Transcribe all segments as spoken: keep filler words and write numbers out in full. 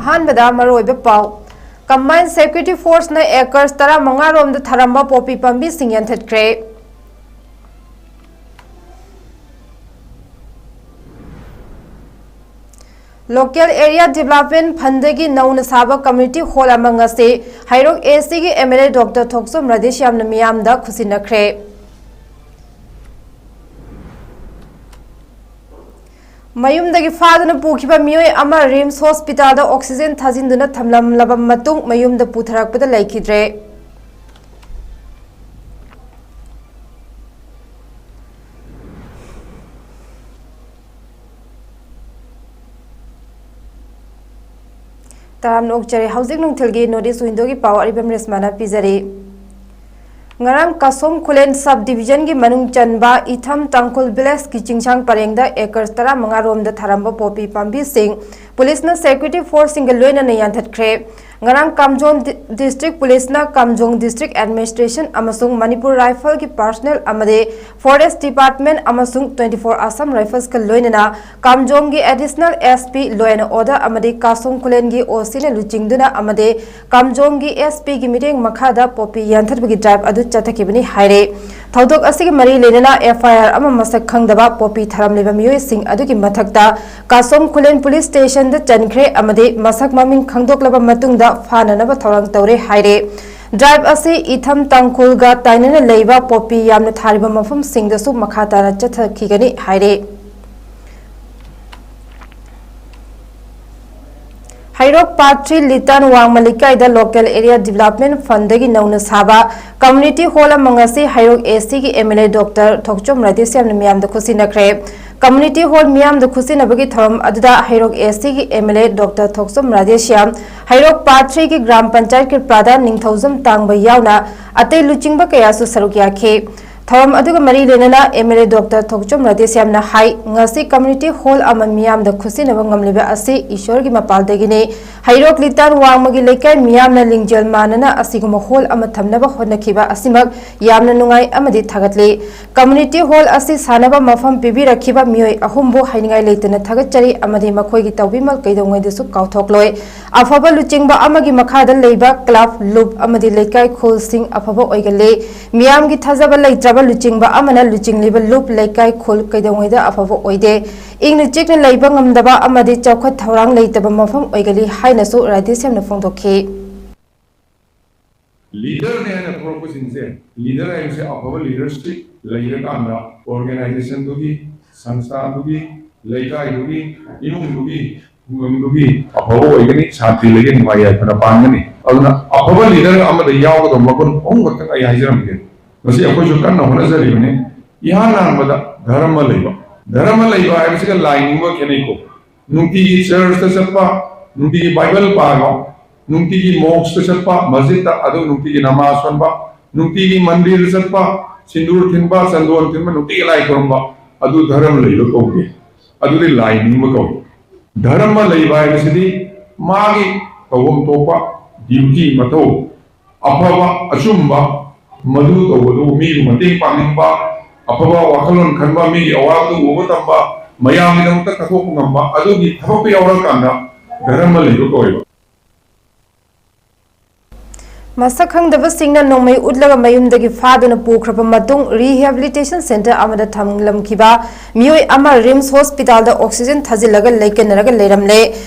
ꯑꯍꯥꯟꯕꯗ ꯃꯔꯨꯑꯣꯏꯕ ꯄꯥꯎ꯫ Combined Security Forceꯅ acres ꯇꯔꯥꯃꯉꯥ ꯔꯣꯝꯗ ꯊꯥꯔꯝꯕ ꯄꯣꯄꯤ ꯄꯥꯝꯕꯤꯁꯤꯡ ꯌꯥꯟꯊꯠꯈ꯭ꯔꯦ꯫ Local Area Development Fundꯗꯒꯤ ꯅꯧꯅ ꯁꯥꯕ community hall ꯑꯃ ꯉꯁꯤ ꯍꯩꯔꯣꯛ ACꯒꯤ MLA Doctor ꯊꯣꯛꯆꯣꯝ ꯔꯥꯙꯦꯁ꯭ꯌꯥꯝꯅ ꯃꯤꯌꯥꯝꯗ ꯈꯨꯠꯁꯤꯟꯅꯈ꯭ꯔꯦ꯫ ꯃꯌꯨꯝꯗꯒꯤ ꯐꯥꯗꯨꯅ ꯄꯨꯈꯤꯕ ꯃꯤꯑꯣꯏ ꯑꯃ RIMS Hospitalꯗ oxygen ꯊꯥꯖꯤꯟꯗꯨꯅ ꯊꯝꯂꯝꯂꯕ ꯃꯇꯨꯡ ꯃꯌꯨꯝꯗ ꯄꯨꯊꯔꯛꯄꯗ ꯂꯩꯈꯤꯗ꯭ꯔꯦ꯫ ꯇꯔꯥꯝꯅ ꯑꯣꯛꯆꯔꯤ꯫ ꯍꯧꯖꯤꯛ ꯅꯨꯡꯊꯤꯜꯒꯤ North East Windowꯒꯤ ꯄꯥꯎ ꯑꯔꯤꯕꯝ ꯔꯦꯁꯃꯥꯅ ꯄꯤꯖꯔꯤ꯫ ꯉꯔꯥꯡ ꯀꯥꯁꯣꯝ ꯈꯨꯂꯦꯟ sub divisionꯒꯤ ꯃꯅꯨꯡ ꯆꯟꯕ ꯏꯊꯝ ꯇꯥꯡꯈꯨꯜ villageꯀꯤ ꯆꯤꯡꯁꯥꯡ ꯄꯔꯦꯡꯗ acres ꯇꯔꯥꯃꯉꯥ ꯔꯣꯝꯗ ꯊꯥꯔꯝꯕ ꯄꯣꯄꯤ ꯄꯥꯝꯕꯤꯁꯤꯡ ꯄꯨꯂꯤꯁꯅ security forceꯁꯤꯡꯒ ꯂꯣꯏꯅꯅ ꯌꯥꯟꯊꯠꯈ꯭ꯔꯦ꯫ ꯉꯔꯥꯡ ꯀꯥꯝꯖꯣꯡ ꯗꯤ-, district ꯄꯨꯂꯤꯁꯅ ꯀꯥꯝꯖꯣꯡ district administration ꯑꯃꯁꯨꯡ ꯃꯅꯤꯄꯨꯔ Rifleꯒꯤ personnel ꯑꯃꯗꯤ Forest Department ꯑꯃꯁꯨꯡ twenty four Assam Riflesꯀ ꯂꯣꯏꯅꯅ ꯀꯥꯝꯖꯣꯡꯒꯤ Additional SP Law and Order ꯑꯃꯗꯤ ꯀꯥꯁꯣꯝ ꯈꯨꯂꯦꯟꯒꯤ OCꯅ ꯂꯨꯆꯤꯡꯗꯨꯅ ꯑꯃꯗꯤ ꯀꯥꯝꯖꯣꯡꯒꯤ SPꯒꯤ ꯃꯤꯠꯌꯦꯡ ꯃꯈꯥꯗ ꯄꯣꯄꯤ ꯌꯥꯟꯊꯠꯄꯒꯤ drive ꯑꯗꯨ ꯆꯠꯊꯈꯤꯕꯅꯤ ꯍꯥꯏꯔꯦ꯫ ꯊꯧꯗꯣꯛ ꯑꯁꯤꯒꯤ ꯃꯔꯤ ꯂꯩꯅꯅ FIR ꯑꯃ ꯃꯁꯛ ꯈꯪꯗꯕ ꯄꯣꯄꯤ ꯊꯥꯔꯝꯂꯤꯕ ꯃꯤꯑꯣꯏꯁꯤꯡ ꯑꯗꯨꯒꯤ ꯃꯊꯛꯇ ꯀꯥꯁꯣꯝ ꯈꯨꯂꯦꯟ police stationꯗ ꯆꯟꯈ꯭ꯔꯦ ꯑꯃꯗꯤ ꯃꯁꯛ ꯃꯃꯤꯡ ꯈꯪꯗꯣꯛꯂꯕ ꯃꯇꯨꯡꯗ ꯐꯥꯅꯅꯕ ꯊꯧꯔꯥꯡ ꯇꯧꯔꯦ ꯍꯥꯏꯔꯦ꯫ Drive ꯑꯁꯤ ꯏꯊꯝ ꯇꯥꯡꯈꯨꯜꯒ ꯇꯥꯏꯅꯅ ꯂꯩꯕ ꯄꯣꯄꯤ ꯌꯥꯝꯅ ꯊꯥꯔꯤꯕ ꯃꯐꯝꯁꯤꯡꯗꯁꯨ ꯃꯈꯥ ꯇꯥꯅ ꯆꯠꯊꯈꯤꯒꯅꯤ ꯍꯥꯏꯔꯦ꯫ ꯍꯩꯔꯣꯛ Part three ꯂꯤꯇꯥꯟ ꯋꯥꯡꯃ ꯂꯩꯀꯥꯏꯗ Local Area Development Fundꯗꯒꯤ ꯅꯧꯅ ꯁꯥꯕ community hall ꯑꯃ ꯉꯁꯤ ꯍꯩꯔꯣꯛ ACꯒꯤ MLA Doctor ꯊꯣꯛꯆꯣꯝ ꯔꯥꯙꯦꯁ꯭ꯌꯥꯝꯅ ꯃꯤꯌꯥꯝꯗ ꯈꯨꯠꯁꯤꯟꯅꯈ꯭ꯔꯦ꯫ Community hall ꯃꯤꯌꯥꯝꯗ ꯈꯨꯠꯁꯤꯟꯅꯕꯒꯤ ꯊꯧꯔꯝ ꯑꯗꯨꯗ ꯍꯩꯔꯣꯛ ACꯒꯤ MLA Doctor ꯊꯣꯛꯆꯣꯝ ꯔꯥꯙꯦꯁ꯭ꯌꯥꯝ, ꯍꯩꯔꯣꯛ Part threeꯒꯤ ꯒ꯭ꯔꯥꯝ ꯄꯟꯆꯥꯌꯠꯀꯤ ꯄ꯭ꯔꯙꯥꯟ ꯅꯤꯡꯊꯧꯖꯝ ꯇꯥꯡꯕ ꯌꯥꯎꯅ ꯑꯇꯩ ꯂꯨꯆꯤꯡꯕ ꯀꯌꯥꯁꯨ ꯁꯔꯨꯛ ꯌꯥꯈꯤ꯫ ꯊꯧꯔꯝ ꯑꯗꯨꯒ ꯃꯔꯤ ꯂꯩꯅꯅ MLA Doctor ꯊꯣꯛꯆꯣꯝ ꯔꯥꯙꯦꯁ꯭ꯌꯥꯝꯅ ꯍꯥꯏ, ꯉꯁꯤ community hall ꯑꯃ ꯃꯤꯌꯥꯝꯗ ꯈꯨꯠꯁꯤꯟꯅꯕ ꯉꯝꯂꯤꯕ ꯑꯁꯤ ꯏꯁꯣꯔꯒꯤ ꯃꯄꯥꯜꯗꯒꯤꯅꯤ꯫ ꯍꯩꯔꯣꯛ ꯂꯤꯇꯥꯟ ꯋꯥꯡꯃꯒꯤ ꯂꯩꯀꯥꯏ ꯃꯤꯌꯥꯝꯅ ꯂꯤꯡꯖꯦꯜ ꯃꯥꯟꯅꯅ ꯑꯁꯤꯒꯨꯝꯕ hall ꯑꯃ ꯊꯝꯅꯕ ꯍꯣꯠꯅꯈꯤꯕ ꯑꯁꯤꯃꯛ ꯌꯥꯝꯅ ꯅꯨꯡꯉꯥꯏ ꯑꯃꯗꯤ ꯊꯥꯒꯠꯂꯤ꯫ Community hall ꯑꯁꯤ ꯁꯥꯟꯅꯕ ꯃꯐꯝ ꯄꯤꯕꯤꯔꯛꯈꯤꯕ ꯃꯤꯑꯣꯏ ꯑꯍꯨꯝꯕꯨ ꯍꯥꯏꯅꯤꯡꯉꯥꯏ ꯂꯩꯇꯅ ꯊꯥꯒꯠꯆꯔꯤ ꯑꯃꯗꯤ ꯃꯈꯣꯏꯒꯤ ꯇꯧꯕꯤꯃꯜ ꯀꯩꯗꯧꯉꯩꯗꯁꯨ ꯀꯥꯎꯊꯣꯛꯂꯣꯏ꯫ ꯑꯐꯕ ꯂꯨꯆꯤꯡꯕ ꯑꯃꯒꯤ ꯃꯈꯥꯗ ꯂꯩꯕ club, ꯂꯨꯞ ꯑꯃꯗꯤ ꯂꯩꯀꯥꯏ ꯈꯨꯜꯁꯤꯡ ꯑꯐꯕ ꯑꯣꯏꯒꯜꯂꯤ꯫ ꯃꯤꯌꯥꯝꯒꯤ ꯊꯥꯖꯕ ꯂꯩꯇ꯭ꯔꯕ ꯂꯨꯆꯤꯡꯕ ꯑꯃꯅ ꯂꯨꯆꯤꯡꯂꯤꯕ ꯂꯨꯞ, ꯂꯩꯀꯥꯏ ꯈꯨꯜ ꯀꯩꯗꯧꯉꯩꯗ ꯑꯐꯕ ꯑꯣꯏꯗꯦ꯫ ꯏꯪꯅ ꯆꯤꯛꯅ ꯂꯩꯕ ꯉꯝꯗꯕ ꯑꯃꯗꯤ ꯆꯥꯎꯈꯠ ꯊꯧꯔꯥꯡ ꯂꯩꯇꯕ ꯃꯐꯝ ꯑꯣꯏꯒꯜꯂꯤ ꯍꯥꯏꯅꯁꯨ ꯔꯥꯙꯦꯁ꯭ꯌꯥꯝꯅ ꯐꯣꯡꯗꯣꯛꯈꯤ꯫ Leaderꯅꯦ ꯍꯥꯏꯅ ꯊꯣꯛꯂꯛꯄꯁꯤꯡꯁꯦ, leader ꯍꯥꯏꯕꯁꯦ ꯑꯐꯕ leadership ꯂꯩꯔꯀꯥꯟꯗ organizationꯗꯨꯒꯤ, ꯁꯪꯁꯊꯥꯟꯗꯨꯒꯤ, ꯂꯩꯀꯥꯏꯗꯨꯒꯤ, ꯏꯃꯨꯡꯗꯨꯒꯤ, ꯈꯨꯡꯒꯪꯗꯨꯒꯤ ꯑꯐꯕ ꯑꯣꯏꯒꯅꯤ, ꯁꯥꯟꯇꯤ ꯂꯩꯒꯅꯤ, ꯅꯨꯡꯉꯥꯏ ꯌꯥꯏꯐꯅ ꯄꯥꯟꯒꯅꯤ꯫ ꯑꯗꯨꯅ ꯑꯐꯕ leader ꯑꯃꯗ ꯌꯥꯎꯒꯗꯕ ꯃꯒꯨꯟ ꯑꯍꯨꯝ ꯈꯛꯇꯪ ꯑꯩ ꯍꯥꯏꯖꯔꯝꯒꯦ꯫ ꯃꯁꯤ ꯑꯩꯈꯣꯏꯁꯨ ꯀꯟꯅ ꯍꯣꯠꯅꯖꯔꯤꯕꯅꯤ꯫ ꯏꯍꯥꯟ ꯍꯥꯟꯕꯗ ꯙꯔꯃ ꯂꯩꯕ꯫ ꯙꯔꯃ ꯂꯩꯕ ꯍꯥꯏꯕꯁꯤꯒ ꯂꯥꯏ ꯅꯤꯡꯕ ꯈꯦꯠꯅꯩꯀꯣ꯫ ꯅꯨꯡꯇꯤꯒꯤ churchꯇ ꯆꯠꯄ, ꯅꯨꯡꯇꯤꯒꯤ Bible ꯄꯥꯕ, ꯅꯨꯡꯇꯤꯒꯤ mosqueꯇ ꯆꯠꯄ, ꯃꯁꯖꯤꯗꯇ ꯑꯗꯨ ꯅꯨꯡꯇꯤꯒꯤ ꯅꯃꯥꯖ ꯁꯣꯟꯕ, ꯅꯨꯡꯇꯤꯒꯤ ꯃꯟꯗꯤꯔꯗ ꯆꯠꯄ, ꯁꯤꯟꯗꯨꯔ ꯊꯤꯟꯕ, ꯆꯟꯗꯣꯟ ꯊꯤꯟꯕ, ꯅꯨꯡꯇꯤꯒꯤ ꯂꯥꯏ ꯈꯨꯔꯨꯝꯕ, ꯑꯗꯨ ꯙꯔꯃ ꯂꯩꯕ ꯀꯧꯗꯦ꯫ ꯑꯗꯨꯗꯤ ꯂꯥꯏ ꯅꯤꯡꯕ ꯀꯧꯏ꯫ ꯙꯔꯃ ꯂꯩꯕ ꯍꯥꯏꯕꯁꯤꯗꯤ ꯃꯥꯒꯤ ꯇꯧꯐꯝ ꯊꯣꯛꯄ duty, ꯃꯊꯧ, ꯑꯐꯕ, ꯑꯆꯨꯝꯕ, ꯃꯗꯨ ꯇꯧꯕꯗꯨ ꯃꯤꯕꯨ ꯃꯇꯦꯡ ꯄꯥꯡꯅꯤꯡꯕ, ꯑꯐꯕ ꯋꯥꯈꯜꯂꯣꯟ ꯈꯟꯕ, ꯃꯤꯒꯤ ꯑꯋꯥꯕꯗꯨ ꯎꯕ ꯇꯝꯕ, ꯃꯌꯥꯝꯒꯤꯗꯃꯛꯇ ꯀꯠꯊꯣꯛꯄ ꯉꯝꯕ, ꯑꯗꯨꯒꯤ ꯊꯕꯛꯇꯨ ꯌꯥꯎꯔꯀꯥꯟꯗ ꯙꯔꯃ ꯂꯩꯕ ꯀꯧꯋꯦꯕ꯫ ꯃꯁꯛ ꯈꯪꯗꯕꯁꯤꯡꯅ ꯅꯣꯡꯃꯩ ꯎꯠꯂꯒ ꯃꯌꯨꯝꯗꯒꯤ ꯐꯥꯗꯨꯅ ꯄꯨꯈ꯭ꯔꯕ ꯃꯇꯨꯡ rehabilitation centre ꯑꯃꯗ ꯊꯝꯂꯝꯈꯤꯕ ꯃꯤꯑꯣꯏ ꯑꯃ RIMS hospitalꯗ oxygen ꯊꯥꯖꯤꯜꯂꯒ ꯂꯩꯀꯟꯅꯔꯒ ꯂꯩꯔꯝꯂꯦ꯫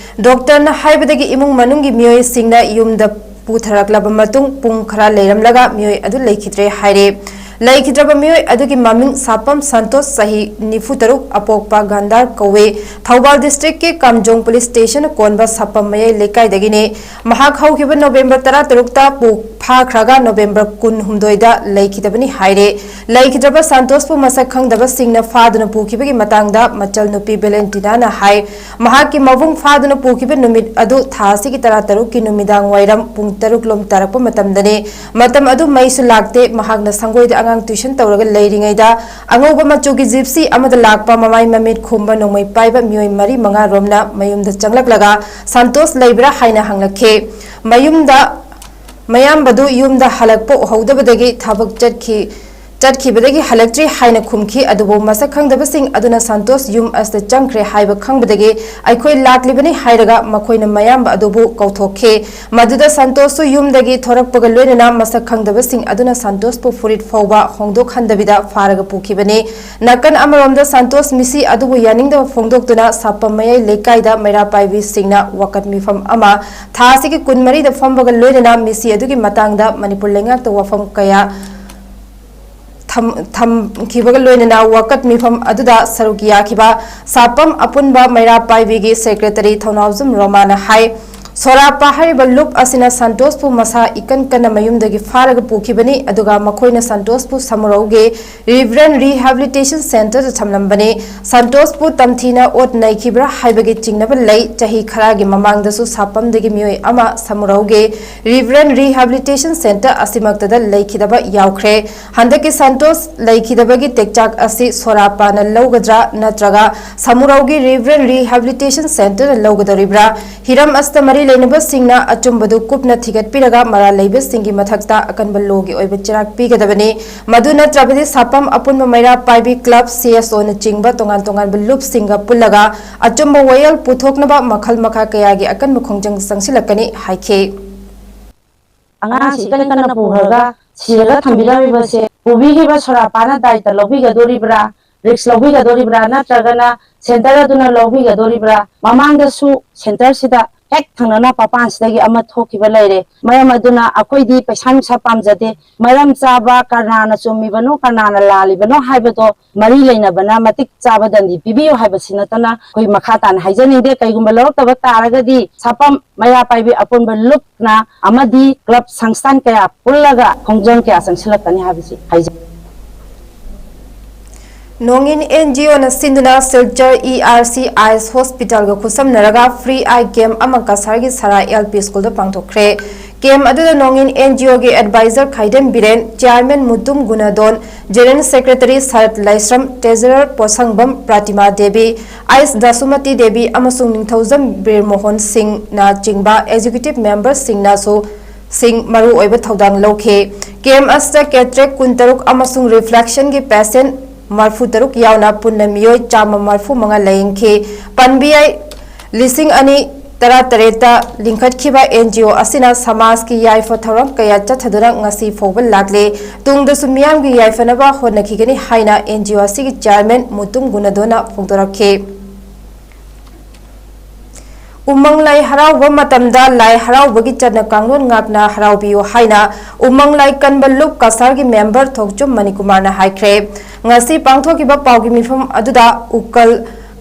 Doctorꯅ ꯍꯥꯏꯕꯗꯒꯤ ꯏꯃꯨꯡ ꯃꯅꯨꯡꯒꯤ ꯃꯤꯑꯣꯏꯁꯤꯡꯅ ꯌꯨꯝꯗ ꯄꯨꯊꯔꯛꯂꯕ ꯃꯇꯨꯡ ꯄꯨꯡ ꯈꯔ ꯂꯩꯔꯝꯂꯒ ꯃꯤꯑꯣꯏ ꯑꯗꯨ ꯂꯩꯈꯤꯗ꯭ꯔꯦ ꯍꯥꯏꯔꯦ꯫ ꯂꯩꯈꯤꯗ꯭ꯔꯕ ꯃꯤꯑꯣꯏ ꯑꯗꯨꯒꯤ ꯃꯃꯤꯡ ꯁꯥꯄꯝ ꯁꯟꯇꯣꯁ, ꯆꯍꯤ ꯅꯤꯐꯨ ꯇꯔꯨꯛ, ꯑꯄꯣꯛꯄ ꯒꯟꯗꯥꯔ ꯀꯧꯏ꯫ ꯊꯧꯕꯥꯜ districtꯀꯤ ꯀꯥꯝꯖꯣꯡ police stationꯅ ꯀꯣꯟꯕ ꯁꯥꯄꯝ ꯃꯌꯥꯏ ꯂꯩꯀꯥꯏꯗꯒꯤꯅꯤ꯫ ꯃꯍꯥꯛ ꯍꯧꯈꯤꯕ November ꯇꯔꯥ ꯇꯔꯨꯛꯇ ꯄꯣꯛ-, ꯐꯥꯈ꯭ꯔꯒ ꯅꯣꯕꯦꯝꯕꯔ ꯀꯨꯟꯍꯨꯝꯗꯣꯏꯗ ꯂꯩꯈꯤꯗꯕꯅꯤ ꯍꯥꯏꯔꯦ꯫ ꯂꯩꯈꯤꯗ꯭ꯔꯕ ꯁꯥꯟꯇꯣꯁꯄꯨ ꯃꯁꯛ ꯈꯪꯗꯕꯁꯤꯡꯅ ꯐꯥꯗꯨꯅ ꯄꯨꯈꯤꯕꯒꯤ ꯃꯇꯥꯡꯗ ꯃꯆꯜ ꯅꯨꯄꯤ ꯚꯦꯂꯦꯟꯇꯤꯅꯥꯅ ꯍꯥꯏ, ꯃꯍꯥꯛꯀꯤ ꯃꯕꯨꯡ ꯐꯥꯗꯨꯅ ꯄꯨꯈꯤꯕ ꯅꯨꯃꯤꯠ ꯑꯗꯨ ꯊꯥ ꯑꯁꯤꯒꯤ ꯇꯔꯥꯇꯔꯨꯛꯀꯤ ꯅꯨꯃꯤꯗꯥꯡ ꯋꯥꯏꯔꯝ ꯄꯨꯡ ꯇꯔꯨꯛ ꯂꯣꯝ ꯇꯥꯔꯛꯄ ꯃꯇꯝꯗꯅꯤ꯫ ꯃꯇꯝ ꯑꯗꯨ ꯃꯩꯁꯨ ꯂꯥꯛꯇꯦ꯫ ꯃꯍꯥꯛꯅ ꯁꯪꯒꯣꯏꯗ ꯑꯉꯥꯡ ꯇ꯭ꯌꯨꯁꯟ ꯇꯧꯔꯒ ꯂꯩꯔꯤꯉꯩꯗ ꯑꯉꯧꯕ ꯃꯆꯨꯒꯤ ꯖꯤꯞꯁꯤ ꯑꯃꯗ ꯂꯥꯛꯄ ꯃꯃꯥꯏ ꯃꯃꯤꯠ ꯈꯨꯝꯕ ꯅꯣꯡꯃꯩ ꯄꯥꯏꯕ ꯃꯤꯑꯣꯏ ꯃꯔꯤ ꯃꯉꯥ ꯔꯣꯝꯅ ꯃꯌꯨꯝꯗ ꯆꯪꯂꯛꯂꯒ ꯁꯥꯟꯇꯣꯁ ꯂꯩꯕ꯭ꯔꯥ ꯍꯥꯏꯅ ꯍꯪꯂꯛꯈꯤ꯫ ꯃꯌꯨꯝꯗ ꯃꯌꯥꯝꯕꯗꯨ ꯌꯨꯝꯗ ꯍꯜꯂꯛꯄ ꯎꯍꯧꯗꯕꯗꯒꯤ ꯊꯕꯛ ꯆꯠꯈꯤ, ꯆꯠꯈꯤꯕꯗꯒꯤ ꯍꯜꯂꯛꯇ꯭ꯔꯤ ꯍꯥꯏꯅ ꯈꯨꯝꯈꯤ꯫ ꯑꯗꯨꯕꯨ ꯃꯁꯛ ꯈꯪꯗꯕꯁꯤꯡ ꯑꯗꯨꯅ ꯁꯥꯟꯇꯣꯁ ꯌꯨꯝ ꯑꯁꯤꯗ ꯆꯪꯈ꯭ꯔꯦ ꯍꯥꯏꯕ ꯈꯪꯕꯗꯒꯤ ꯑꯩꯈꯣꯏ ꯂꯥꯛꯂꯤꯕꯅꯤ ꯍꯥꯏꯔꯒ ꯃꯈꯣꯏꯅ ꯃꯌꯥꯝꯕ ꯑꯗꯨꯕꯨ ꯀꯧꯊꯣꯛꯈꯤ꯫ ꯃꯗꯨꯗ ꯁꯥꯟꯇꯣꯁꯁꯨ ꯌꯨꯝꯗꯒꯤ ꯊꯣꯔꯛꯄꯒ ꯂꯣꯏꯅꯅ ꯃꯁꯛ ꯈꯪꯗꯕꯁꯤꯡ ꯑꯗꯨꯅ ꯁꯥꯟꯇꯣꯁꯄꯨ ꯐꯨꯔꯤꯠ ꯐꯥꯎꯕ ꯍꯣꯡꯗꯣꯛꯍꯟꯗꯕꯤꯗ ꯐꯥꯔꯒ ꯄꯨꯈꯤꯕꯅꯤ꯫ ꯅꯥꯀꯟ ꯑꯃꯔꯣꯝꯗ ꯁꯥꯟꯇꯣꯁ ꯃꯤꯁꯤ ꯑꯗꯨꯕꯨ ꯌꯥꯅꯤꯡꯗꯕ ꯐꯣꯡꯗꯣꯛꯇꯨꯅ ꯁꯥꯄꯝ ꯃꯌꯥꯏ ꯂꯩꯀꯥꯏꯗ ꯃꯩꯔꯥ ꯄꯥꯏꯕꯤꯁꯤꯡꯅ ꯋꯥꯀꯠ ꯃꯤꯐꯝ ꯑꯃ ꯊꯥ ꯑꯁꯤꯒꯤ ꯀꯨꯟꯃꯔꯤꯗ ꯐꯝꯕꯒ ꯂꯣꯏꯅꯅ ꯃꯤꯁꯤ ꯑꯗꯨꯒꯤ ꯃꯇꯥꯡꯗ ꯃꯅꯤꯄꯨꯔ ꯂꯩꯉꯥꯛꯇ ꯋꯥꯐꯝ ꯀꯌꯥ ꯊꯝ-, ꯊꯝꯈꯤꯕꯒ ꯂꯣꯏꯅꯅ ꯋꯥꯀꯠ ꯃꯤꯐꯝ ꯑꯗꯨꯗ ꯁꯔꯨꯛ ꯌꯥꯈꯤꯕ ꯁꯥꯄꯝ ꯑꯄꯨꯟꯕ ꯃꯩꯔꯥ ꯄꯥꯏꯕꯤꯒꯤ ꯁꯦꯀ꯭ꯔꯦꯇꯔꯤ ꯊꯧꯅꯥꯎꯖꯝ ꯔꯣꯃꯥꯅ ꯍꯥꯏ, ꯁꯣꯔꯥꯄꯥ ꯍꯥꯏꯔꯤꯕ ꯂꯨꯞ ꯑꯁꯤꯅ ꯁꯥꯟꯇꯣꯁꯄꯨ ꯃꯁꯥ ꯏꯀꯟ ꯀꯟꯅ ꯃꯌꯨꯝꯗꯒꯤ ꯐꯥꯔꯒ ꯄꯨꯈꯤꯕꯅꯤ, ꯑꯗꯨꯒ ꯃꯈꯣꯏꯅ ꯁꯥꯟꯇꯣꯁꯄꯨ ꯁꯃꯨꯔꯧꯒꯤ ꯔꯤꯚꯔꯦꯟ ꯔꯤꯍꯥꯕꯤꯂꯤꯇꯦꯁꯟ ꯁꯦꯟꯇꯔꯗ ꯊꯝꯂꯝꯕꯅꯤ꯫ ꯁꯥꯟꯇꯣꯁꯄꯨ ꯇꯝꯊꯤꯅ ꯑꯣꯠ ꯅꯩꯈꯤꯕ꯭ꯔꯥ ꯍꯥꯏꯕꯒꯤ ꯆꯤꯡꯅꯕ ꯂꯩ꯫ ꯆꯍꯤ ꯈꯔꯒꯤ ꯃꯃꯥꯡꯗꯁꯨ ꯁꯥꯄꯝꯗꯒꯤ ꯃꯤꯑꯣꯏ ꯑꯃ ꯁꯃꯨꯔꯧꯒꯤ ꯔꯤꯚꯔꯦꯟ ꯔꯤꯍꯥꯕꯤꯂꯤꯇꯦꯁꯟ ꯁꯦꯟꯇꯔ ꯑꯁꯤꯃꯛꯇꯗ ꯂꯩꯈꯤꯗꯕ ꯌꯥꯎꯈ꯭ꯔꯦ꯫ ꯍꯟꯗꯛꯀꯤ ꯁꯥꯟꯇꯣꯁ ꯂꯩꯈꯤꯗꯕꯒꯤ ꯇꯦꯛꯆꯥꯛ ꯑꯁꯤ ꯁꯣꯔꯥꯄꯥꯅ ꯂꯧꯒꯗ꯭ꯔꯥ ꯅꯠꯇ꯭ꯔꯒ ꯁꯃꯨꯔꯧꯒꯤ ꯔꯤꯚꯔꯦꯟ ꯔꯤꯍꯥꯕꯤꯂꯤꯇꯦꯁꯟ ꯁꯦꯟꯇꯔꯅ ꯂꯧꯒꯗꯧꯔꯤꯕ꯭ꯔꯥ? ꯍꯤꯔꯝ ꯑꯁꯤꯗ ꯃꯔꯤ ꯂꯩꯅꯕꯁꯤꯡꯅ ꯑꯆꯨꯝꯕꯗꯨ ꯀꯨꯞꯅ ꯊꯤꯒꯠꯄꯤꯔꯒ ꯃꯔꯥꯜ ꯂꯩꯕꯁꯤꯡꯒꯤ ꯃꯊꯛꯇ ꯑꯀꯟꯕ ꯂꯣꯒꯤ ꯑꯣꯏꯕ ꯆꯩꯔꯥꯛ ꯄꯤꯒꯗꯕꯅꯤ꯫ ꯃꯗꯨ ꯅꯠꯇ꯭ꯔꯕꯗꯤ ꯁꯥꯄꯝ ꯑꯄꯨꯟꯕ ꯃꯩꯔꯥ ꯄꯥꯏꯕꯤ ꯀ꯭ꯂꯕ, ꯁꯤ ꯑꯦꯁ ꯑꯣꯅꯆꯤꯡꯕ ꯇꯣꯉꯥꯟ ꯇꯣꯉꯥꯟꯕ ꯂꯨꯞꯁꯤꯡꯒ ꯄꯨꯜꯂꯒ ꯑꯆꯨꯝꯕ ꯋꯥꯌꯦꯜ ꯄꯨꯊꯣꯛꯅꯕ ꯃꯈꯜ ꯃꯈꯥ ꯀꯌꯥꯒꯤ ꯑꯀꯟꯕ ꯈꯣꯡꯖꯪ ꯆꯪꯁꯤꯜꯂꯛꯀꯅꯤ ꯍꯥꯏꯈꯤ꯫ ꯑꯉꯥꯡꯁꯤ ꯏꯀꯟ ꯀꯟꯅ ꯄꯨꯈ꯭ꯔꯒ ꯁꯤꯔꯒ ꯊꯝꯕꯤꯔꯝꯃꯤꯕꯁꯦ ꯄꯨꯕꯤꯈꯤꯕ ꯁꯣꯔꯥꯄꯥꯅ ꯗꯥꯏꯇ ꯂꯧꯕꯤꯒꯗꯣꯔꯤꯕ꯭ꯔꯥ, ꯔꯤꯛꯁ ꯂꯧꯕꯤꯒꯗꯣꯔꯤꯕ꯭ꯔꯥ, ꯅꯠꯇ꯭ꯔꯒꯅ ꯁꯦꯟꯇꯔ ꯑꯗꯨꯅ ꯂꯧꯕꯤꯒꯗꯣꯔꯤꯕ꯭ꯔꯥ? ꯃꯃꯥꯡꯗꯁꯨ ꯁꯦꯟꯇꯔꯁꯤꯗ ꯍꯦꯛ ꯊꯪꯅꯅ ꯄꯥꯄꯥꯟꯁꯤꯗꯒꯤ ꯑꯃ ꯊꯣꯛꯈꯤꯕ ꯂꯩꯔꯦ꯫ ꯃꯔꯝ ꯑꯗꯨꯅ ꯑꯩꯈꯣꯏꯗꯤ ꯄꯩꯁꯥ ꯅꯨꯡꯁꯥ ꯄꯥꯝꯖꯗꯦ꯫ ꯃꯔꯝ ꯆꯥꯕ, ꯀꯅꯥꯅ ꯆꯨꯝꯃꯤꯕꯅꯣ, ꯀꯅꯥꯅ ꯂꯥꯜꯂꯤꯕꯅꯣ ꯍꯥꯏꯕꯗꯣ ꯃꯔꯤ ꯂꯩꯅꯕꯅ ꯃꯇꯤꯛ ꯆꯥꯕ ꯗꯟꯗꯤ ꯄꯤꯕꯤꯌꯨ ꯍꯥꯏꯕꯁꯤ ꯅꯠꯇꯅ ꯑꯩꯈꯣꯏ ꯃꯈꯥ ꯇꯥꯅ ꯍꯥꯏꯖꯅꯤꯡꯗꯦ꯫ ꯀꯩꯒꯨꯝꯕ ꯂꯧꯔꯛꯇꯕ ꯇꯥꯔꯒꯗꯤ ꯁꯥꯄꯝ ꯃꯩꯔꯥ ꯄꯥꯏꯕꯤ ꯑꯄꯨꯟꯕ ꯂꯨꯞꯅ ꯑꯃꯗꯤ ꯀ꯭ꯂꯕ ꯁꯪꯁꯊꯥꯟ ꯀꯌꯥ ꯄꯨꯜꯂꯒ ꯈꯣꯡꯖꯣꯟ ꯀꯌꯥ ꯆꯪꯁꯤꯜꯂꯛꯀꯅꯤ ꯍꯥꯏꯕꯁꯤ ꯍꯥꯏꯖꯩ꯫ ꯅꯣꯡꯏꯟ ꯑꯦꯟ ꯖꯤ ꯑꯣꯅ ꯁꯤꯟꯗꯨꯅ Silchar I R C eyes ꯍꯣꯁꯄꯤꯇꯥꯜꯒ ꯈꯨꯠꯁꯝꯅꯔꯒ ꯐ꯭ꯔꯤ ꯑꯥꯏ ꯀꯦꯝ ꯑꯃ ꯀꯁꯥꯔꯒꯤ ꯁꯔꯥ ꯑꯦꯜ ꯄꯤ ꯁ꯭ꯀꯨꯜꯗ ꯄꯥꯡꯊꯣꯛꯈ꯭ꯔꯦ꯫ ꯀꯦꯝ ꯑꯗꯨꯗ ꯅꯣꯡꯏꯟ ꯑꯦꯟ ꯖꯤ ꯑꯣꯒꯤ advisor Khaidem Biren, chairman Mutum Gunadon, general secretary Sarat Laishram, treasurer Poshangbam Pratima Devi, ꯑꯥꯏꯁ ꯗꯥꯁꯨꯃꯇꯤ ꯗꯦꯕꯤ ꯑꯃꯁꯨꯡ ꯅꯤꯡꯊꯧꯖꯝ ꯕꯤꯔꯃꯣꯍꯟ ꯁꯤꯡꯅꯆꯤꯡꯕ ꯑꯦꯛꯖꯤꯀ꯭ꯌꯨꯇꯤꯚ ꯃꯦꯝꯕꯔꯁꯤꯡꯅꯁꯨ ꯁꯤꯡ ꯃꯔꯨ ꯑꯣꯏꯕ ꯊꯧꯗꯥꯡ ꯂꯧꯈꯤ꯫ ꯀꯦꯝ ꯑꯁꯤꯗ ꯀꯦꯇꯔꯦꯛ ꯀꯨꯟꯇꯔꯨꯛ ꯑꯃꯁꯨꯡ ꯔꯤꯐ꯭ꯂꯦꯛꯁꯟꯒꯤ ꯄꯦꯁꯦꯟ ꯃꯔꯐꯨ ꯇꯔꯨꯛ ꯌꯥꯎꯅ ꯄꯨꯟꯅ ꯃꯤꯑꯣꯏ ꯆꯥꯝꯃ ꯃꯔꯐꯨ ꯃꯉꯥ ꯂꯥꯌꯦꯡꯈꯤ꯫ ꯄꯟꯕ ꯌꯥꯏ, ꯂꯤꯁꯤꯡ ꯑꯅꯤ ꯇꯔꯥꯇꯔꯦꯠꯇ ꯂꯤꯡꯈꯠꯈꯤꯕ ꯑꯦꯟ ꯖꯤ ꯑꯣ ꯑꯁꯤꯅ ꯁꯃꯥꯖꯀꯤ ꯌꯥꯏꯐ ꯊꯧꯔꯝ ꯀꯌꯥ ꯆꯠꯊꯗꯨꯅ ꯉꯁꯤ ꯐꯥꯎꯕ ꯂꯥꯛꯂꯦ꯫ ꯇꯨꯡꯗꯁꯨ ꯃꯤꯌꯥꯝꯒꯤ ꯌꯥꯏꯐꯅꯕ ꯍꯣꯠꯅꯈꯤꯒꯅꯤ ꯍꯥꯏꯅ ꯑꯦꯟ ꯖꯤ ꯑꯣ ꯑꯁꯤꯒꯤ ꯆꯤꯌꯥꯔꯃꯦꯟ ꯃꯨꯇꯨꯝ ꯒꯨꯅꯗꯣꯅ ꯐꯣꯡꯗꯣꯔꯛꯈꯤ꯫ ꯎꯃꯪ ꯂꯥꯏ ꯍꯔꯥꯎꯕ ꯃꯇꯝꯗ ꯂꯥꯏ ꯍꯔꯥꯎꯕꯒꯤ ꯆꯠꯅ ꯀꯥꯡꯂꯣꯟ ꯉꯥꯛꯅ ꯍꯔꯥꯎꯕꯤꯌꯨ ꯍꯥꯏꯅ ꯎꯃꯪ ꯂꯥꯏ ꯀꯟꯕ ꯂꯨꯞ ꯀꯁꯥꯔꯒꯤ ꯃꯦꯝꯕꯔ ꯊꯣꯛꯆꯨꯝ ꯃꯅꯤꯀꯨꯃꯥꯔꯅ ꯍꯥꯏꯈ꯭ꯔꯦ꯫ ꯉꯁꯤ ꯄꯥꯡꯊꯣꯛꯈꯤꯕ ꯄꯥꯎꯒꯤ ꯃꯤꯐꯝ ꯑꯗꯨꯗ ꯎꯀꯜ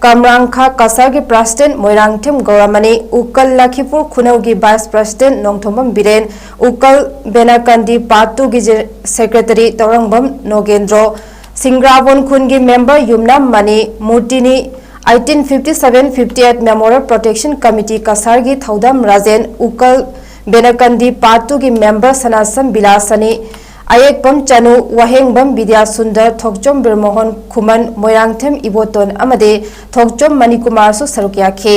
ꯀꯝꯔꯥꯡꯈꯥ ꯀꯁꯥꯔꯒꯤ ꯄ꯭ꯔꯁꯤꯗꯦꯟꯠ ꯃꯣꯏꯔꯥꯡꯊꯦꯝ ꯒꯧꯔꯥꯃꯅꯤ, ꯎꯀꯜ ꯂꯈꯤꯄꯨꯔ ꯈꯨꯅꯧꯒꯤ ꯚꯥꯏꯁ ꯄ꯭ꯔꯁꯤꯗꯦꯟꯠ ꯅꯣꯡꯊꯣꯝꯕꯝ ꯕꯤꯔꯦꯟ, ꯎꯀꯜ ꯕꯦꯅꯥꯀꯟꯗꯤ ꯄꯥꯠ ꯇꯨꯒꯤ ꯖꯦ-, ꯁꯦꯀ꯭ꯔꯦꯇꯔꯤ ꯇꯧꯔꯪꯕꯝ ꯅꯣꯒꯦꯟꯗ꯭ꯔꯣ, ꯁꯤꯡꯒ꯭ꯔꯥꯕꯣꯟ ꯈꯨꯟꯒꯤ ꯃꯦꯝꯕꯔ ꯌꯨꯝꯅꯥꯝ ꯃꯅꯤ, ꯃꯨꯔꯇꯤꯅꯤ, eighteen fifty seven fifty eight Memorial Protection Committee ꯀꯁꯥꯔꯒꯤ ꯊꯧꯗꯥꯝ ꯔꯥꯖꯦꯟ, ꯎꯀꯜ ꯕꯦꯅꯥꯀꯟꯗꯤ ꯄꯥꯠ ꯇꯨꯒꯤ ꯃꯦꯝꯕꯔ ꯁꯅꯥꯁꯝ ꯕꯤꯂꯥꯁꯅꯤ, ꯑꯌꯦꯛꯄꯝ ꯆꯅꯨ, ꯋꯥꯍꯦꯡꯕꯝ ꯕꯤꯗ꯭ꯌꯥꯁꯨꯟꯗꯔ, ꯊꯣꯛꯆꯣꯝ ꯕꯤꯔꯃꯣꯍꯟ ꯈꯨꯃꯟ, ꯃꯣꯏꯔꯥꯡꯊꯦꯝ ꯏꯕꯣꯇꯣꯟ ꯑꯃꯗꯤ ꯊꯣꯛꯆꯣꯝ ꯃꯅꯤꯀꯨꯃꯥꯔꯁꯨ ꯁꯔꯨꯛ ꯌꯥꯈꯤ꯫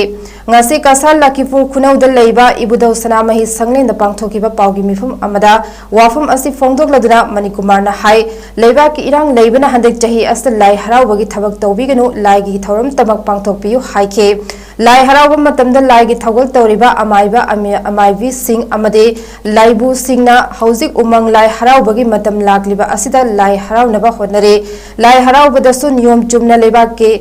ꯉꯁꯤ ꯀꯁꯥꯔ ꯂꯈꯤꯄꯨꯔ ꯈꯨꯅꯧꯗ ꯂꯩꯕ ꯏꯕꯨꯙꯧ ꯁꯅꯥꯃꯍꯤ ꯁꯪꯂꯦꯟꯗ ꯄꯥꯡꯊꯣꯛꯈꯤꯕ ꯄꯥꯎꯒꯤ ꯃꯤꯐꯝ ꯑꯃꯗ ꯋꯥꯐꯝ ꯑꯁꯤ ꯐꯣꯡꯗꯣꯛꯂꯗꯨꯅ ꯃꯅꯤꯀꯨꯃꯥꯔꯅ ꯍꯥꯏ, ꯂꯩꯕꯥꯛꯀꯤ ꯏꯔꯥꯡ ꯂꯩꯕꯅ ꯍꯟꯗꯛ ꯆꯍꯤ ꯑꯁꯤꯗ ꯂꯥꯏ ꯍꯔꯥꯎꯕꯒꯤ ꯊꯕꯛ ꯇꯧꯕꯤꯒꯅꯨ, ꯂꯥꯏꯒꯤ ꯊꯧꯔꯝꯇꯃꯛ ꯄꯥꯡꯊꯣꯛꯄꯤꯌꯨ ꯍꯥꯏꯈꯤ꯫ ꯂꯥꯏ ꯍꯔꯥꯎꯕ ꯃꯇꯝꯗ ꯂꯥꯏꯒꯤ ꯊꯧꯒꯜ ꯇꯧꯔꯤꯕ ꯑꯃꯥꯏꯕ ꯑꯃꯤ-, ꯑꯃꯥꯏꯕꯤꯁꯤꯡ ꯑꯃꯗꯤ ꯂꯥꯏꯕꯨꯁꯤꯡꯅ ꯍꯧꯖꯤꯛ ꯎꯃꯪ ꯂꯥꯏ ꯍꯔꯥꯎꯕꯒꯤ ꯃꯇꯝ ꯂꯥꯛꯂꯤꯕ ꯑꯁꯤꯗ ꯂꯥꯏ ꯍꯔꯥꯎꯅꯕ ꯍꯣꯠꯅꯔꯤ꯫ ꯂꯥꯏ ꯍꯔꯥꯎꯕꯗꯁꯨ ꯅꯤꯌꯣꯝ ꯆꯨꯝꯅ ꯂꯩꯕꯥꯛꯀꯤ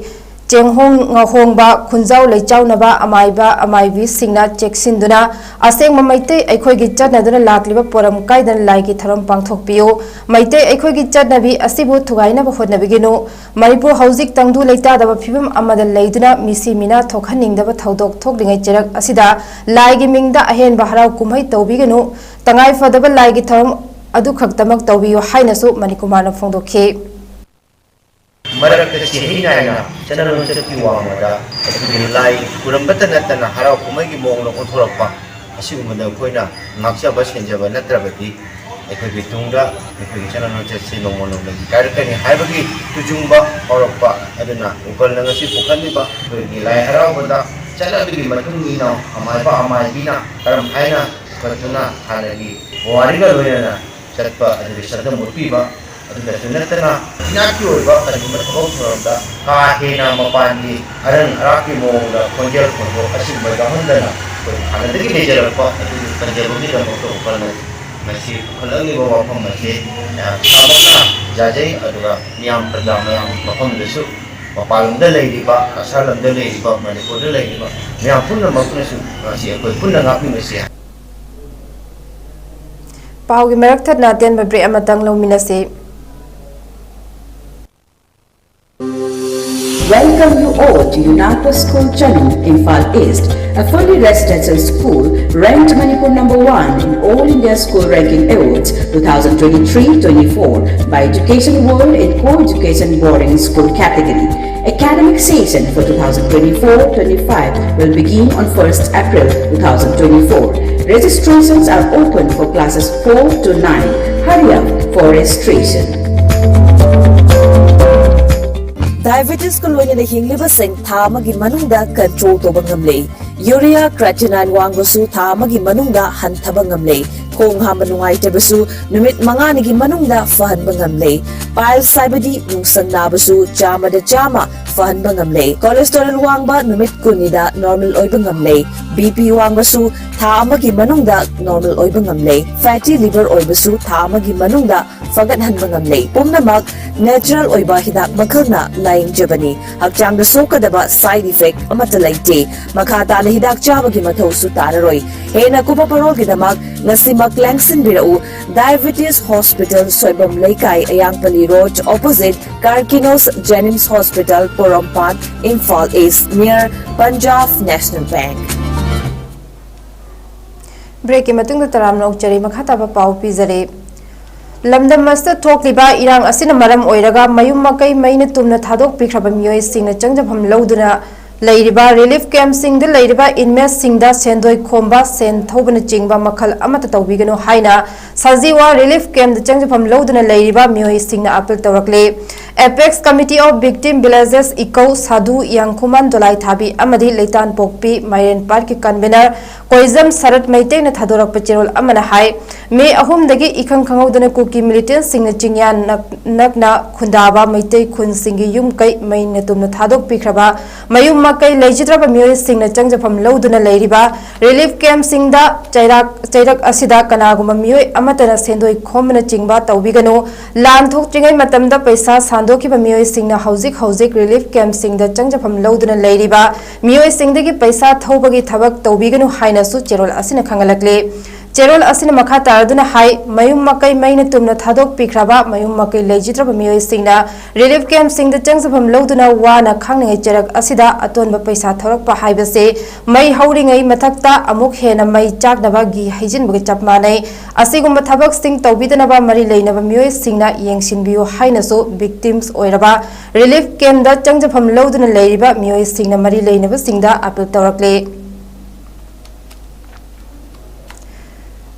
ꯆꯦꯡꯍꯣꯡ ꯉꯥꯍꯣꯡꯕ, ꯈꯨꯟꯖꯥꯎ ꯂꯩꯆꯥꯎꯅꯕ ꯑꯃꯥꯏꯕ ꯑꯃꯥꯏꯕꯤꯁꯤꯡꯅ ꯆꯦꯛꯁꯤꯟꯗꯨꯅ ꯑꯁꯦꯡꯕ ꯃꯩꯇꯩ ꯑꯩꯈꯣꯏꯒꯤ ꯆꯠꯅꯗꯨꯅ ꯂꯥꯛꯂꯤꯕ ꯄꯣꯔꯝ ꯀꯥꯏꯗꯅ ꯂꯥꯏꯒꯤ ꯊꯧꯔꯝ ꯄꯥꯡꯊꯣꯛꯄꯤꯌꯨ꯫ ꯃꯩꯇꯩ ꯑꯩꯈꯣꯏꯒꯤ ꯆꯠꯅꯕꯤ ꯑꯁꯤꯕꯨ ꯊꯨꯒꯥꯏꯅꯕ ꯍꯣꯠꯅꯕꯤꯒꯅꯨ꯫ ꯃꯅꯤꯄꯨꯔ ꯍꯧꯖꯤꯛ ꯇꯪꯗꯨ ꯂꯩꯇꯥꯗꯕ ꯐꯤꯕꯝ ꯑꯃꯗ ꯂꯩꯗꯨꯅ ꯃꯤꯁꯤ ꯃꯤꯅꯥ ꯊꯣꯛꯍꯟꯅꯤꯡꯗꯕ ꯊꯧꯗꯣꯛ ꯊꯣꯛꯂꯤꯉꯩ ꯆꯩꯔꯛ ꯑꯁꯤꯗ ꯂꯥꯏꯒꯤ ꯃꯤꯡꯗ ꯑꯍꯦꯟꯕ ꯍꯔꯥꯎ ꯀꯨꯝꯍꯩ ꯇꯧꯕꯤꯒꯅꯨ꯫ ꯇꯉꯥꯏ ꯐꯗꯕ ꯂꯥꯏꯒꯤ ꯊꯧꯔꯝ ꯑꯗꯨꯈꯛꯇꯃꯛ ꯇꯧꯕꯤꯌꯨ ꯍꯥꯏꯅꯁꯨ ꯃꯅꯤꯀꯨꯃꯥꯔꯅ ꯐꯣꯡꯗꯣꯛꯈꯤ꯫ ꯃꯔꯛꯇ ꯆꯦꯍꯩ ꯅꯥꯏꯅ ꯆꯠꯅ ꯂꯣꯟꯆꯠꯀꯤ ꯋꯥꯡꯃꯗ ꯑꯩꯈꯣꯏꯒꯤ ꯂꯥꯏ ꯈꯨꯔꯝꯕꯇ ꯅꯠꯇꯅ ꯍꯔꯥꯎ ꯀꯨꯝꯍꯩꯒꯤ ꯃꯑꯣꯡꯗ ꯑꯣꯟꯊꯣꯔꯛꯄ ꯑꯁꯤꯒꯨꯝꯕꯗ ꯑꯩꯈꯣꯏꯅ ꯉꯥꯛꯆꯕ ꯁꯦꯟꯖꯕ ꯅꯠꯇ꯭ꯔꯕꯗꯤ ꯑꯩꯈꯣꯏꯒꯤ ꯇꯨꯡꯗ ꯑꯩꯈꯣꯏꯒꯤ ꯆꯠꯅ ꯂꯣꯟꯆꯠꯁꯤ ꯅꯣꯡꯃ ꯅꯣꯡꯃꯒꯤ ꯀꯥꯏꯔꯛꯀꯅꯤ ꯍꯥꯏꯕꯒꯤ ꯇꯨꯖꯨꯡꯕ ꯍꯧꯔꯛꯄ ꯑꯗꯨꯅ ꯎꯄꯜꯅ ꯉꯁꯤ ꯄꯨꯈꯠꯂꯤꯕ ꯑꯩꯈꯣꯏꯒꯤ ꯂꯥꯏ ꯍꯔꯥꯎꯕꯗ ꯆꯠꯅꯕꯤꯒꯤ ꯃꯇꯨꯡ ꯏꯟꯅ ꯑꯃꯥꯏꯕ ꯑꯃꯥꯏꯕꯤꯅ ꯀꯔꯝ ꯍꯥꯏꯅ ꯄꯨꯈꯠꯇꯨꯅ ꯍꯥꯟꯅꯒꯤ ꯄꯨꯋꯥꯔꯤꯒ ꯂꯣꯏꯅꯅ ꯆꯠꯄ ꯑꯗꯨꯒꯤ ꯁꯛꯇꯝ ꯎꯠꯄꯤꯕ ꯑꯗꯨꯗꯁꯨ ꯅꯠꯇꯅ ꯏꯅꯥꯠꯀꯤ ꯑꯣꯏꯕ ꯀꯔꯤꯒꯨꯝꯕ ꯊꯕꯛ ꯊꯧꯔꯝꯗ ꯀꯥ ꯍꯦꯟꯅ ꯃꯄꯥꯟꯒꯤ ꯑꯔꯪ ꯑꯔꯥꯛꯀꯤ ꯃꯑꯣꯡꯗ ꯈꯣꯟꯖꯦꯜ ꯈꯣꯟꯊꯣꯛ ꯑꯁꯤꯒꯨꯝꯕ ꯌꯥꯎꯍꯟꯗꯅ ꯑꯩꯈꯣꯏ ꯍꯥꯟꯅꯗꯒꯤ ꯂꯩꯖꯔꯛꯄ ꯑꯗꯨꯒꯤ ꯀꯟꯖꯕꯒꯤꯗꯃꯛꯇ ꯎꯄꯜ ꯃꯁꯤ ꯄꯨꯈꯠꯂꯛꯂꯤꯕ ꯋꯥꯐꯝ ꯑꯁꯤ ꯃꯌꯥꯝ ꯆꯥꯎꯅ ꯌꯥꯖꯩ꯫ ꯑꯗꯨꯒ ꯃꯤꯌꯥꯝ ꯄ꯭ꯔꯖꯥ ꯃꯌꯥꯝ ꯃꯐꯝꯗꯁꯨ ꯃꯄꯥꯟ ꯂꯝꯗ ꯂꯩꯔꯤꯕ ꯑꯁꯥ ꯂꯝꯗ ꯂꯩꯔꯤꯕ ꯃꯅꯤꯄꯨꯔꯗ ꯂꯩꯔꯤꯕ ꯃꯌꯥꯝ ꯄꯨꯝꯅꯃꯛꯅꯁꯨ ꯃꯁꯤ ꯑꯩꯈꯣꯏ ꯄꯨꯟꯅ ꯉꯥꯛꯃꯤꯟꯅꯁꯤ꯫ ꯄꯥꯎꯒꯤ ꯃꯔꯛ ꯊꯠꯅ ꯑꯇꯦꯟꯕ ꯕ꯭ꯔꯦꯛ ꯑꯃꯇꯪ ꯂꯧꯃꯤꯟꯅꯁꯤ꯫ Welcome you all to Unako School Channel, Imphal East, a fully residential school ranked Manipur number one in All India School Ranking Awards twenty twenty-three twenty-four by Education World in Co-Education Boarding School category. Academic session for twenty twenty-four twenty-five will begin on first April twenty twenty-four. Registrations are open for classes four to nine. Hurry up for registration. ꯗꯥꯏꯕꯦꯇꯤꯁꯀ ꯂꯣꯏꯅꯅ ꯍꯤꯡꯂꯤꯕꯁꯤꯡ ꯊꯥ ꯑꯃꯒꯤ ꯃꯅꯨꯡꯗ control ꯇꯧꯕ ꯉꯝꯂꯦ꯫ Urea creatinine ꯋꯥꯡꯕꯁꯨ ꯊꯥ ꯑꯃꯒꯤ ꯃꯅꯨꯡꯗ ꯍꯟꯊꯕ ꯉꯝꯂꯦ꯫ ꯈꯣꯡ ꯍꯥꯝꯕ ꯅꯨꯡꯉꯥꯏꯇꯕꯁꯨ ꯅꯨꯃꯤꯠ ꯃꯉꯥꯅꯤꯒꯤ ꯃꯅꯨꯡꯗ ꯐꯍꯟꯕ ꯉꯝꯂꯦ꯫ Piles ꯍꯥꯏꯕꯗꯤ ꯅꯨꯡꯁꯪ ꯅꯥꯕꯁꯨ ꯆꯥꯝꯃꯗ ꯆꯥꯝꯃ ꯐꯍꯟꯕ ꯉꯝꯂꯦ꯫ Cholesterol ꯋꯥꯡꯕ ꯅꯨꯃꯤꯠ ꯀꯨꯟꯅꯤꯗ normal ꯑꯣꯏꯕ ꯉꯝꯂꯦ꯫ BP ꯋꯥꯡꯕꯁꯨ ꯊꯥ ꯑꯃꯒꯤ ꯃꯅꯨꯡꯗ normal ꯑꯣꯏꯕ ꯉꯝꯂꯦ꯫ Fatty liver ꯑꯣꯏꯕꯁꯨ ꯊꯥ ꯑꯃꯒꯤ ꯃꯅꯨꯡꯗ ꯐꯒꯠꯍꯟꯕ ꯉꯝꯂꯦ꯫ ꯄꯨꯝꯅꯃꯛ natural ꯑꯣꯏꯕ ꯍꯤꯗꯥꯛ ꯃꯈꯜꯅ ꯂꯥꯌꯦꯡꯖꯕꯅꯤ꯫ ꯍꯛꯆꯥꯡꯗ ꯁꯣꯛꯀꯗꯕ side effect ꯑꯃꯠꯇ ꯂꯩꯇꯦ꯫ ꯃꯈꯥ ꯇꯥꯅ ꯍꯤꯗꯥꯛ ꯆꯥꯕꯒꯤ ꯃꯊꯧꯁꯨ ꯇꯥꯔꯔꯣꯏ꯫ ꯍꯦꯟꯅ ꯀꯨꯞꯄ ꯄꯔꯣꯜꯒꯤꯗꯃꯛ ꯉꯁꯤꯃꯛ ꯂꯦꯡꯁꯤꯟꯕꯤꯔꯛꯎ꯫ Diabetes Hospital, ꯁꯣꯏꯕꯝ ꯂꯩꯀꯥꯏ, ꯑꯌꯥꯡꯄꯜꯂꯤ Road, opposite Karkinos Jenims Hospital, ꯄꯣꯔꯣꯝꯄꯥꯠ, Imphal East, near Punjab National Bank꯫ Breakꯀꯤ ꯃꯇꯨꯡꯗ ꯇꯔꯥꯝꯅ ꯑꯣꯛꯆꯔꯤ꯫ ꯃꯈꯥ ꯇꯥꯕ ꯄꯥꯎ ꯄꯤꯖꯔꯤ꯫ ꯂꯝꯗꯝ ꯑꯁꯤꯗ ꯊꯣꯛꯂꯤꯕ ꯏꯔꯥꯡ ꯑꯁꯤꯅ ꯃꯔꯝ ꯑꯣꯏꯔꯒ ꯃꯌꯨꯝ ꯃꯀꯩ ꯃꯩꯅ ꯇꯨꯝꯅ ꯊꯥꯗꯣꯛꯄꯤꯈ꯭ꯔꯕ ꯃꯤꯑꯣꯏꯁꯤꯡꯅ ꯆꯪꯖꯐꯝ ꯂꯧꯗꯨꯅ ꯂꯩꯔꯤꯕ relief campꯁꯤꯡꯗ ꯂꯩꯔꯤꯕ inmateꯁꯤꯡꯗ ꯁꯦꯟꯗꯣꯏ ꯈꯣꯝꯕ, ꯁꯦꯟ ꯊꯧꯕꯅꯆꯤꯡꯕ ꯃꯈꯜ ꯑꯃꯠꯇ ꯇꯧꯕꯤꯒꯅꯨ ꯍꯥꯏꯅ ꯁꯖꯤꯋꯥ relief campꯇ ꯆꯪꯖꯐꯝ ꯂꯧꯗꯨꯅ ꯂꯩꯔꯤꯕ ꯃꯤꯑꯣꯏꯁꯤꯡꯅ appeal ꯇꯧꯔꯛꯂꯤ꯫ Apex Committee of Victim Villages, ꯏꯀꯧ, ꯁꯥꯗꯨ, ꯌꯥꯡꯈꯨꯃꯟ, ꯗꯣꯂꯥꯏꯊꯥꯕꯤ ꯑꯃꯗꯤ ꯂꯩꯇꯥꯟꯄꯣꯛꯄꯤ ꯃꯥꯏꯔꯦꯟ ꯄꯥꯠꯀꯤ convener ꯀꯣꯏꯖꯝ ꯁꯔꯠ ꯃꯩꯇꯩꯅ ꯊꯥꯗꯣꯔꯛꯄ ꯆꯦꯔꯣꯜ ꯑꯃꯅ ꯍꯥꯏ, ꯃꯦ ꯑꯍꯨꯝꯗꯒꯤ ꯏꯈꯪ ꯈꯪꯍꯧꯗꯅ ꯀꯨꯀꯤ militantꯁꯤꯡꯅ ꯆꯤꯡꯌꯥ ꯅꯛ-, ꯅꯛꯅ ꯈꯨꯟꯗꯥꯕ ꯃꯩꯇꯩ ꯈꯨꯟꯁꯤꯡꯒꯤ ꯌꯨꯝ ꯀꯩ ꯃꯩꯅ ꯇꯨꯝꯅ ꯊꯥꯗꯣꯛꯄꯤꯈ꯭ꯔꯕ ꯃꯌꯨꯝ ꯃꯀꯩ ꯂꯩꯖꯗ꯭ꯔꯕ ꯃꯤꯑꯣꯏꯁꯤꯡꯅ ꯆꯪꯖꯐꯝ ꯂꯧꯗꯨꯅ ꯂꯩꯔꯤꯕ relief campꯁꯤꯡꯗ ꯆꯩꯔꯥꯛ, ꯆꯩꯔꯛ ꯑꯁꯤꯗ ꯀꯅꯥꯒꯨꯝꯕ ꯃꯤꯑꯣꯏ ꯑꯃꯠꯇꯅ ꯁꯦꯟꯗꯣꯏ ꯈꯣꯝꯕꯅꯆꯤꯡꯕ ꯇꯧꯕꯤꯒꯅꯨ꯫ ꯂꯥꯟ ꯊꯣꯛꯇ꯭ꯔꯤꯉꯩ ꯃꯇꯝꯗ ꯄꯩꯁꯥ ꯁꯥꯟꯗꯣꯛꯈꯤꯕ ꯃꯤꯑꯣꯏꯁꯤꯡꯅ ꯍꯧꯖꯤꯛ ꯍꯧꯖꯤꯛ relief campꯁꯤꯡꯗ ꯆꯪꯖꯐꯝ ꯂꯧꯗꯨꯅ ꯂꯩꯔꯤꯕ ꯃꯤꯑꯣꯏꯁꯤꯡꯗꯒꯤ ꯄꯩꯁꯥ ꯊꯧꯕꯒꯤ ꯊꯕꯛ ꯇꯧꯕꯤꯒꯅꯨ ꯍꯥꯏꯅꯁꯨ ꯆꯦꯔꯣꯜ ꯑꯁꯤꯅ ꯈꯪꯍꯜꯂꯛꯂꯤ꯫ ꯆꯦꯔꯣꯜ ꯑꯁꯤꯅ ꯃꯈꯥ ꯇꯥꯔꯗꯨꯅ ꯍꯥꯏ, ꯃꯌꯨꯝ ꯃꯀꯩ ꯃꯩꯅ ꯇꯨꯝꯅ ꯊꯥꯗꯣꯛꯄꯤꯈ꯭ꯔꯕ ꯃꯌꯨꯝ ꯃꯀꯩ ꯂꯩꯖꯗ꯭ꯔꯕ ꯃꯤꯑꯣꯏꯁꯤꯡꯅ relief campꯁꯤꯡꯗ ꯆꯪꯖꯐꯝ ꯂꯧꯗꯨꯅ ꯋꯥꯅ ꯈꯥꯡꯅꯉꯩ ꯆꯩꯔꯛ ꯑꯁꯤꯗ ꯑꯇꯣꯟꯕ ꯄꯩꯁꯥ ꯊꯧꯔꯛꯄ ꯍꯥꯏꯕꯁꯤ ꯃꯩ ꯍꯧꯔꯤꯉꯩ ꯃꯊꯛꯇ ꯑꯃꯨꯛ ꯍꯦꯟꯅ ꯃꯩ ꯆꯥꯛꯅꯕ ꯘꯤ ꯍꯩꯖꯤꯟꯕꯒ ꯆꯞ ꯃꯥꯟꯅꯩ꯫ ꯑꯁꯤꯒꯨꯝꯕ ꯊꯕꯛꯁꯤꯡ ꯇꯧꯕꯤꯗꯅꯕ ꯃꯔꯤ ꯂꯩꯅꯕ ꯃꯤꯑꯣꯏꯁꯤꯡꯅ ꯌꯦꯡꯁꯤꯟꯕꯤꯌꯨ ꯍꯥꯏꯅꯁꯨ victims ꯑꯣꯏꯔꯕ relief campꯗ ꯆꯪꯖꯐꯝ ꯂꯧꯗꯨꯅ ꯂꯩꯔꯤꯕ ꯃꯤꯑꯣꯏꯁꯤꯡꯅ ꯃꯔꯤ ꯂꯩꯅꯕꯁꯤꯡꯗ appeal ꯇꯧꯔꯛꯂꯤ꯫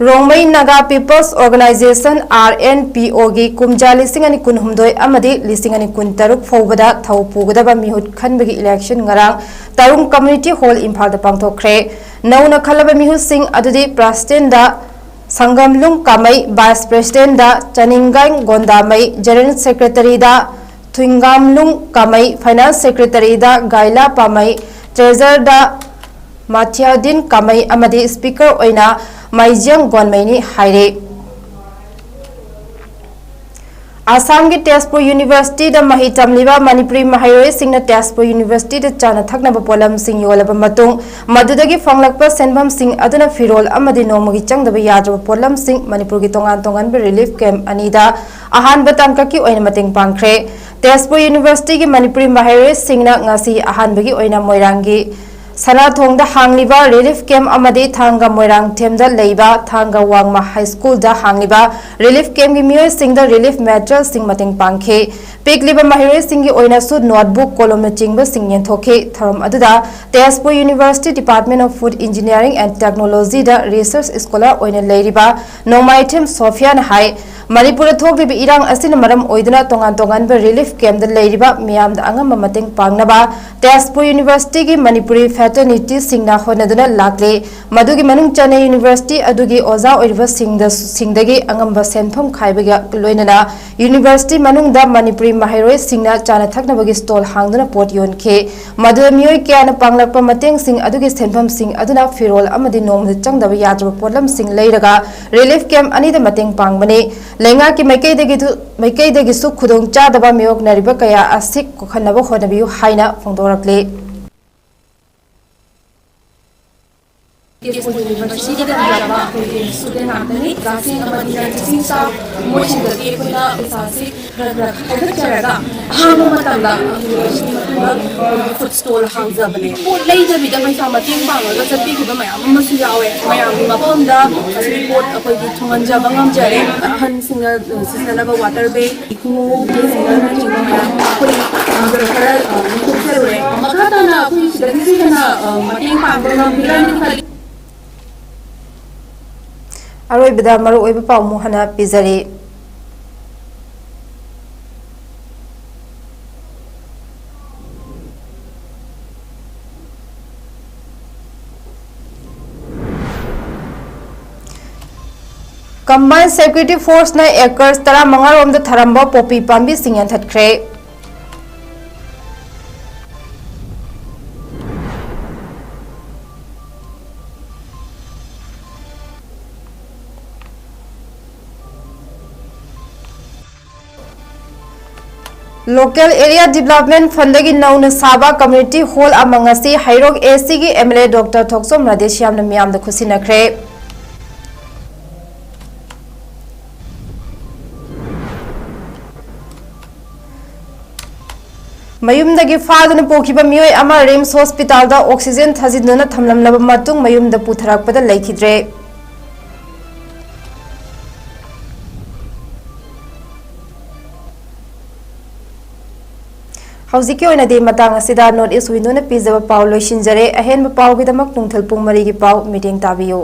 Rongmei Naga people's organisation, RNPO ꯒꯤ ꯀꯨꯝꯖꯥ ꯂꯤꯁꯤꯡ ꯑꯅꯤ ꯀꯨꯟꯍꯨꯝꯗꯣꯏ ꯑꯃꯗꯤ ꯂꯤꯁꯤꯡ ꯑꯅꯤ ꯀꯨꯟꯇꯔꯨꯛ ꯐꯥꯎꯕꯗ ꯊꯧ ꯄꯨꯒꯗꯕ ꯃꯤꯍꯨꯠ ꯈꯟꯕꯒꯤ ꯏꯂꯦꯛꯁꯟ ꯉꯔꯥꯡ ꯇꯔꯨꯡ ꯀꯝꯃ꯭ꯌꯨꯅꯤꯇꯤ ꯍꯣꯜ, ꯏꯝꯐꯥꯜꯗ ꯄꯥꯡꯊꯣꯛꯈ꯭ꯔꯦ꯫ ꯅꯧꯅ ꯈꯜꯂꯕ ꯃꯤꯍꯨꯠꯁꯤꯡ ꯑꯗꯨꯗꯤ ꯄ꯭ꯔꯁꯤꯗꯦꯟꯗ ꯁꯪꯒꯝꯂꯨꯡ ꯀꯥꯃꯩ, ꯚꯥꯏꯁ ꯄ꯭ꯔꯁꯤꯗꯦꯟꯗ ꯆꯅꯤꯡꯒꯥꯏ ꯒꯣꯟꯗꯥꯃꯩ, ꯖꯦꯅꯔꯦꯜ ꯁꯦꯀ꯭ꯔꯦꯇꯔꯤꯗ ꯊꯨꯏꯉꯥꯝꯂꯨꯡ ꯀꯥꯃꯩ, ꯐꯥꯏꯅꯥꯟꯁ ꯁꯦꯀ꯭ꯔꯦꯇꯔꯤꯗ ꯒꯥꯏꯂꯥ ꯄꯥꯃꯩ, ꯇ꯭ꯔꯦꯖꯔꯗ ꯃꯥꯊꯤꯌꯥꯗꯤꯟ ꯀꯥꯃꯩ ꯑꯃꯗꯤ ꯁ꯭ꯄꯤꯀꯔ ꯑꯣꯏꯅ ꯃꯥꯏꯖꯤꯌꯥꯡ ꯒꯣꯟꯃꯩꯅꯤ ꯍꯥꯏꯔꯤ꯫ ꯑꯁꯥꯝꯒꯤ ꯇꯦꯖꯄꯨꯔ ꯌꯨꯅꯤꯚꯔꯁꯤꯇꯤꯗ ꯃꯍꯩ ꯇꯝꯂꯤꯕ ꯃꯅꯤꯄꯨꯔꯤ ꯃꯍꯩꯔꯣꯏꯁꯤꯡꯅ ꯇꯦꯖꯄꯨꯔ ꯌꯨꯅꯤꯚꯔꯁꯤꯇꯤꯗ ꯆꯥꯅ ꯊꯛꯅꯕ ꯄꯣꯠꯂꯝꯁꯤꯡ ꯌꯣꯜꯂꯕ ꯃꯇꯨꯡ, ꯃꯗꯨꯗꯒꯤ ꯐꯪꯂꯛꯄ ꯁꯦꯟꯐꯝꯁꯤꯡ ꯑꯗꯨꯅ ꯐꯤꯔꯣꯜ ꯑꯃꯗꯤ ꯅꯣꯡꯃꯒꯤ ꯆꯪꯗꯕ ꯌꯥꯗ꯭ꯔꯕ ꯄꯣꯠꯂꯝꯁꯤꯡ ꯃꯅꯤꯄꯨꯔꯒꯤ ꯇꯣꯉꯥꯟ ꯇꯣꯉꯥꯟꯕ ꯔꯤꯂꯤꯐ ꯀꯦꯝꯞ ꯑꯅꯤꯗ ꯑꯍꯥꯟꯕ ꯇꯥꯡꯀꯛꯀꯤ ꯑꯣꯏꯅ ꯃꯇꯦꯡ ꯄꯥꯡꯈ꯭ꯔꯦ꯫ ꯇꯦꯖꯄꯨꯔ ꯌꯨꯅꯤꯚꯔꯁꯤꯇꯤꯒꯤ ꯃꯅꯤꯄꯨꯔꯤ ꯃꯍꯩꯔꯣꯏꯁꯤꯡꯅ ꯉꯁꯤ ꯑꯍꯥꯟꯕꯒꯤ ꯑꯣꯏꯅ ꯃꯣꯏꯔꯥꯡꯒꯤ ꯁꯅꯥꯊꯣꯡꯗ ꯍꯥꯡꯂꯤꯕ ꯔꯤꯂꯤꯐ ꯀꯦꯝꯞ ꯑꯃꯗꯤ ꯊꯥꯡꯒ ꯃꯣꯏꯔꯥꯡꯊꯦꯝꯗ ꯂꯩꯕ ꯊꯥꯡꯒ ꯋꯥꯡꯃ ꯍꯥꯏ ꯁ꯭ꯀꯨꯜꯗ ꯍꯥꯡꯂꯤꯕ ꯔꯤꯂꯤꯐ ꯀꯦꯝꯞꯀꯤ ꯃꯤꯑꯣꯏꯁꯤꯡꯗ ꯔꯤꯂꯤꯐ ꯃꯦꯇꯔꯤꯌꯦꯜꯁꯤꯡ ꯃꯇꯦꯡ ꯄꯥꯡꯈꯤ꯫ ꯄꯤꯛꯂꯤꯕ ꯃꯍꯩꯔꯣꯏꯁꯤꯡꯒꯤ ꯑꯣꯏꯅꯁꯨ ꯅꯣꯠꯕꯨꯛ, ꯀꯣꯂꯣꯝꯅꯆꯤꯡꯕꯁꯤꯡ ꯌꯦꯟꯊꯣꯛꯈꯤ꯫ ꯊꯧꯔꯝ ꯑꯗꯨꯗ Tezpur university Department of Food Engineering and Technology the research scholar ꯑꯣꯏꯅ ꯂꯩꯔꯤꯕ ꯅꯣꯡꯃꯥꯏꯊꯦꯝ ꯁꯣꯐꯤꯌꯥꯅ ꯍꯥꯏ, ꯃꯅꯤꯄꯨꯔꯗ ꯊꯣꯛꯂꯤꯕ ꯏꯔꯥꯡ ꯑꯁꯤꯅ ꯃꯔꯝ ꯑꯣꯏꯗꯨꯅ ꯇꯣꯉꯥꯟ ꯇꯣꯉꯥꯟꯕ ꯔꯤꯂꯤꯐ ꯀꯦꯝꯞꯇ ꯂꯩꯔꯤꯕ ꯃꯤꯌꯥꯝꯗ ꯑꯉꯝꯕ ꯃꯇꯦꯡ ꯄꯥꯡꯅꯕ ꯇꯦꯖꯄꯨꯔ ꯌꯨꯅꯤꯚꯔꯁꯤꯇꯤꯒꯤ ꯃꯅꯤꯄꯨꯔꯤ ꯐ꯭ꯔꯦꯇꯔꯅꯤꯇꯤꯁꯤꯡꯅ ꯍꯣꯠꯅꯗꯨꯅ ꯂꯥꯛꯂꯤ꯫ ꯃꯗꯨꯒꯤ ꯃꯅꯨꯡ ꯆꯟꯅ ꯌꯨꯅꯤꯚꯔꯁꯤꯇꯤ ꯑꯗꯨꯒꯤ ꯑꯣꯖꯥ ꯑꯣꯏꯔꯤꯕꯁꯤꯡꯗ, ꯁꯤꯡꯗꯒꯤ ꯑꯉꯝꯕ ꯁꯦꯟꯐꯝ ꯈꯥꯏꯕꯒ ꯂꯣꯏꯅꯅ ꯌꯨꯅꯤꯚꯔꯁꯤꯇꯤ ꯃꯅꯨꯡꯗ ꯃꯅꯤꯄꯨꯔꯤ ꯃꯍꯩꯔꯣꯏꯁꯤꯡꯅ ꯆꯥꯅ ꯊꯛꯅꯕꯒꯤ ꯁ꯭ꯇꯣꯜ ꯍꯥꯡꯗꯨꯅ ꯄꯣꯠ ꯌꯣꯟꯈꯤ꯫ ꯃꯗꯨꯗ ꯃꯤꯑꯣꯏ ꯀꯌꯥꯅ ꯄꯥꯡꯂꯛꯄ ꯃꯇꯦꯡꯁꯤꯡ ꯑꯗꯨꯒꯤ ꯁꯦꯟꯐꯝꯁꯤꯡ ꯑꯗꯨꯅ ꯐꯤꯔꯣꯜ ꯑꯃꯗꯤ ꯅꯣꯡꯃꯗ ꯆꯪꯗꯕ ꯌꯥꯗ꯭ꯔꯕ ꯄꯣꯠꯂꯝꯁꯤꯡ ꯂꯩꯔꯒ ꯔꯤꯂꯤꯐ ꯀꯦꯝꯞ ꯑꯅꯤꯗ ꯃꯇꯦꯡ ꯄꯥꯡꯕꯅꯤ꯫ ꯂꯩꯉꯥꯛꯀꯤ ꯃꯥꯏꯀꯩꯗꯒꯤꯗꯨ-, ꯃꯥꯏꯀꯩꯗꯒꯤꯁꯨ ꯈꯨꯗꯣꯡꯆꯥꯗꯕ ꯃꯥꯌꯣꯛꯅꯔꯤꯕ ꯀꯌꯥ ꯑꯁꯤ ꯀꯣꯛꯍꯟꯅꯕ ꯍꯣꯠꯅꯕꯤꯌꯨ ꯍꯥꯏꯅ ꯐꯣꯡꯗꯣꯔꯛꯂꯤ꯫ ꯇꯦꯖꯄꯨꯔ ꯌꯨꯅꯤꯚꯔꯁꯤꯇꯤꯗ ꯇꯝꯖꯕ ꯑꯩꯈꯣꯏꯒꯤ ꯁ꯭ꯇꯨꯗꯦꯟ ꯉꯥꯛꯇꯅꯤ꯫ ꯑꯣꯖꯥꯁꯤꯡ ꯑꯃꯗꯤ ꯇꯤꯆꯤꯡ ꯁ꯭ꯇꯥꯐ, ꯃꯣꯏꯁꯤꯡꯗꯒꯤ ꯑꯩꯈꯣꯏꯅ ꯄꯩꯁꯥꯁꯤ ꯈꯔ ꯈꯔ ꯈꯥꯏꯒꯠꯆꯔꯒ ꯑꯍꯥꯡꯕ ꯃꯇꯝꯗ ꯌꯨꯅꯤꯚꯔꯁꯤꯇꯤ ꯃꯇꯨꯡꯗ ꯐꯨꯗ ꯁ꯭ꯇꯣꯜ ꯍꯥꯡꯖꯕꯅꯦ꯫ ꯄꯣꯠ ꯂꯩꯗꯕꯤꯗ ꯄꯩꯁꯥ ꯃꯇꯦꯡ ꯄꯥꯡꯉꯒ ꯆꯠꯄꯤꯈꯤꯕ ꯃꯌꯥꯝ ꯑꯃꯁꯨ ꯌꯥꯎꯋꯦ꯫ ꯃꯌꯥꯝꯒꯤ ꯃꯐꯝꯗ ꯑꯁꯤꯒꯤ ꯄꯣꯠ ꯑꯩꯈꯣꯏꯒꯤ ꯊꯨꯡꯍꯟꯖꯕ ꯉꯝꯖꯔꯦ꯫ ꯑꯍꯟꯁꯤꯡꯅ ꯁꯤꯖꯤꯟꯅꯅꯕ ꯋꯥꯇꯔ ꯕꯦꯒ, ꯈꯣꯡꯎꯞ, ꯁꯤꯖꯤꯟꯅꯅꯕ ꯃꯌꯥꯝ ꯑꯩꯈꯣꯏ ꯈꯔ, ꯑ, ꯂꯧꯊꯣꯛꯆꯔꯨꯔꯦ꯫ ꯃꯈꯥ ꯇꯥꯅ ꯑꯩꯈꯣꯏ ꯁꯤꯗꯒꯤꯁꯨ ꯍꯦꯟꯅ, ꯑ, ꯃꯇꯦꯡ ꯄꯥꯡꯕ ꯉꯝꯒꯗ꯭ꯔꯥ ꯍꯥꯏꯅ ꯈꯜꯂꯤ꯫ ꯑꯔꯣꯏꯕꯗ ꯃꯔꯨꯑꯣꯏꯕ ꯄꯥꯎ ꯑꯃꯨꯛ ꯍꯟꯅ ꯄꯤꯖꯔꯤ꯫ Combined Security Force ꯅ acres ꯇꯔꯥꯃꯉꯥ ꯔꯣꯝꯗ ꯊꯥꯔꯝꯕ ꯄꯣꯄꯤ ꯄꯥꯝꯕꯤꯁꯤꯡ ꯌꯥꯟꯊꯠꯈ꯭ꯔꯦ꯫ Local Area Development Fund ꯗꯒꯤ ꯅꯧꯅ ꯁꯥꯕ Community Hall ꯑꯃ ꯉꯁꯤ ꯍꯩꯔꯣꯛ A C ꯒꯤ M L A Doctor ꯊꯣꯛꯆꯣꯝ ꯔꯥꯙꯦꯁ꯭ꯌꯥꯝꯅ ꯃꯤꯌꯥꯝꯗ ꯈꯨꯠꯁꯤꯟꯅꯈ꯭ꯔꯦ꯫ ꯃꯌꯨꯝꯗꯒꯤ ꯐꯥꯗꯨꯅ ꯄꯨꯈꯤꯕ ꯃꯤꯑꯣꯏ ꯑꯃ RIMS Hospital ꯗ oxygen ꯊꯥꯖꯤꯟꯗꯨꯅ ꯊꯝꯂꯝꯂꯕ ꯃꯇꯨꯡ ꯃꯌꯨꯝꯗ ꯄꯨꯊꯔꯛꯄꯗ ꯂꯩꯈꯤꯗ꯭ꯔꯦ꯫ ꯍꯧꯖꯤꯛꯀꯤ ꯑꯣꯏꯅꯗꯤ ꯃꯇꯥꯡ ꯑꯁꯤꯗ North East Window ꯅ ꯄꯤꯖꯕ ꯄꯥꯎ ꯂꯣꯏꯁꯤꯟꯖꯔꯦ꯫ ꯑꯍꯦꯟꯕ ꯄꯥꯎꯒꯤꯗꯃꯛ ꯅꯨꯡꯊꯤꯜ ꯄꯨꯡ ꯃꯔꯤꯒꯤ ꯄꯥꯎ ꯃꯤꯠꯌꯦꯡ ꯇꯥꯕꯤꯌꯨ꯫